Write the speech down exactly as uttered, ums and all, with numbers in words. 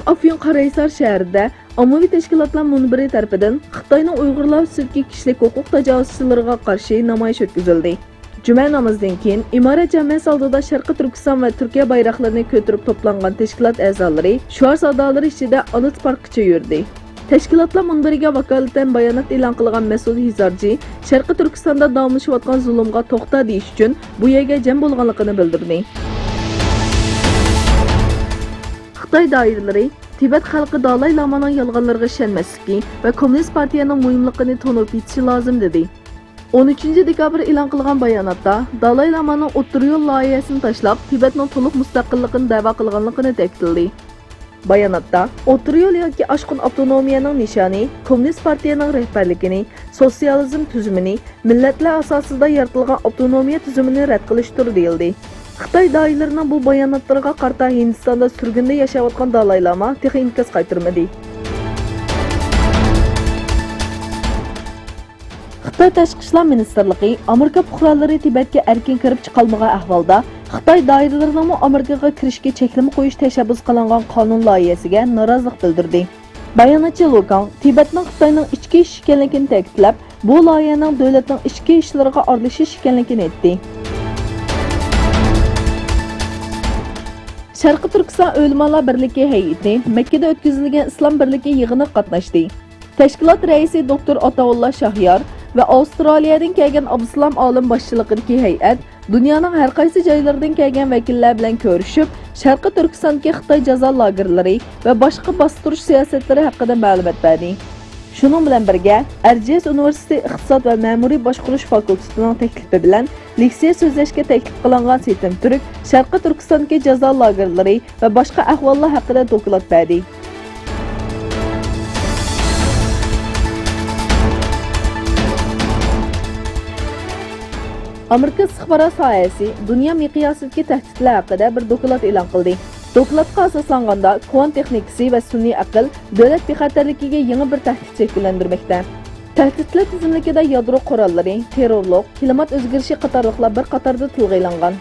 ئافيون قاراھىسار شەھىرىدە ئاممىۋى تەشكىلاتلار مۇنبىرى تەرىپىدىن خىتاينىڭ ئۇيغۇرلار ئۈستىدىكى كىشىلىك ھوقۇق تاجاۋۇزچىلىرىغا قارشى نامايىش ئۆتكۈزۈلدى. جۈمە نامىزىدىن كېيىن ئىمارەت جامەسى ئالدىدا شەرقىي تۈركىستان ۋە تۈركىيە بايراقلىرىنى كۆتۈرۈپ توپلانغان تەشكىلات ئەزالىرى شوئار سادالىرى ئىچىدە ئانىت پاركقىچە يۈردى. تەشكىلاتلار مۇنبىرىگە ۋاكالىتەن بايانات ئېلان قىلغان مەسئۇل ھىزارجى شەرقىي تۈركىستاندا داۋاملىشىۋاتقان زۇلۇمغا توختا دېيىش ئۈچۈن بۇ يەرگە جەم بولغانلىقىنى بىلدۈردى. خىتاي دائىرىلىرى تىبەت خەلقى دالاي لامانىڭ يالغانلىرىغا ئىشەنمەسلىكى ۋە كوممۇنىست پارتىيەنىڭ مۇھىملىقىنى تونۇپ يېتىشى لازىم، دېدى. ئون ئۈچىنچى دېكابىر ئېلان قىلغان باياناتتا دالاي لامانىڭ ئوتتۇرا يول لايىھەسىنى تاشلاپ، تىبەتنىڭ تولۇق مۇستەقىللىقىنى دەۋا قىلغانلىقىنى تەكىتلىدى. باياناتتا، ئوتتۇرا يول ياكى ئاشقۇن ئاپتونومىيەنىڭ نىشانى كوممۇنىست پارتىيەنىڭ رەھبەرلىكىنى، سوتسىيالىزم تۈزۈمىنى، مىللەتلەر ئاساسىدا يارىتىلغان ئاپتونومىيە تۈزۈمىنى رەت قىلىشتۇر، دېيىلدى. خىتاي دائىرىلىرىنىڭ بۇ باياناتلىرىغا قارىتا ھىندىستاندا سۈرگۈندە ياشاۋاتقان دالاي لاما تېخى ئىنكاس قايتۇرمىدى. خىتاي تاشقى ئىشلار مىنىستىرلىقى ئامېرىكا پۇقرالىرى تىبەتكە ئەركىن كىرىپ چىقالمىغان ئەھۋالدا، خىتاي دائىرىلىرىنىڭمۇ ئامېرىكىغا كىرىشكە چەكلىمە قويۇش تەشەببۇس قىلىنغان قانۇن لايىھەسىگە نارازىلىق بىلدۈردى. باياناتچى لۇ كاڭ تىبەتنىڭ خىتاينىڭ ئىچكى ئىشى ئىكەنلىكىنى تەكىتلەپ، بۇ لايىھەنىڭ دۆلەتنىڭ ئىچكى ئىشلىرىغا ئارىلىشىش ئىكەنلىكىنى ئېيتتى. شەرقىي تۈركىستان ئۆلىمالار بىرلىكى ھەيئىتى مەككىدە ئۆتكۈزۈلگەن ئىسلام بىرلىكى يىغىنىغا قاتناشتى. تەشكىلات رەئىسى دوكتور ئاتاۋۇللا شاھيار ۋە ئاۋسترالىيەدىن كەلگەن ئابدۇسالام ئالىم باشچىلىقىدىكى ھەيئەت دۇنيانىڭ ھەر قايسى جايلىرىدىن كەلگەن ۋەكىللەر بىلەن كۆرۈشۈپ، شەرقىي تۈركىستاندىكى خىتاي جازا لاگېرلىرى ۋە باشقا باستۇرۇش سىياسەتلىرى ھەققىدە مەلۇمات بەردى. شۇنىڭ بىلەن بىرگە، ئەرزىيەس ئۇنىۋېرسىتېتى ئىقتىساد ۋە مەمۇرىي باشقۇرۇش فاكۇلتېتىنىڭ تەكلىپى بىلەن لېكسىيە سۆزلەشكە تەكلىپ قىلىنغان سېتىم تۈرك شەرقىي تۈركىستاندىكى جازا لاگېرلىرى ۋە باشقا ئەھۋاللار ھەققىدە دوكلات بەردى. ئامېرىكا ئىستىخبارات ساھەسى دۇنيا مىقياسىدىكى تەھدىتلەر ھەققىدە بىر دوكلات ئېلان قىلدى. دوكلاتقا ئاساسلانغاندا، كۋانت تېخنىكىسى ۋە سۈنئىي ئەقىل دۆلەت بىخەتەرلىكىگە يېڭى بىر تەھدىت شەكىللەندۈرمەكتە. تەھدىتلەر تىزىملىكىدە يادرو قوراللىرى، تېررورلۇق، كىلىمات ئۆزگىرىشى قاتارلىقلار بىر قاتاردا تىلغا ئېلىنغان.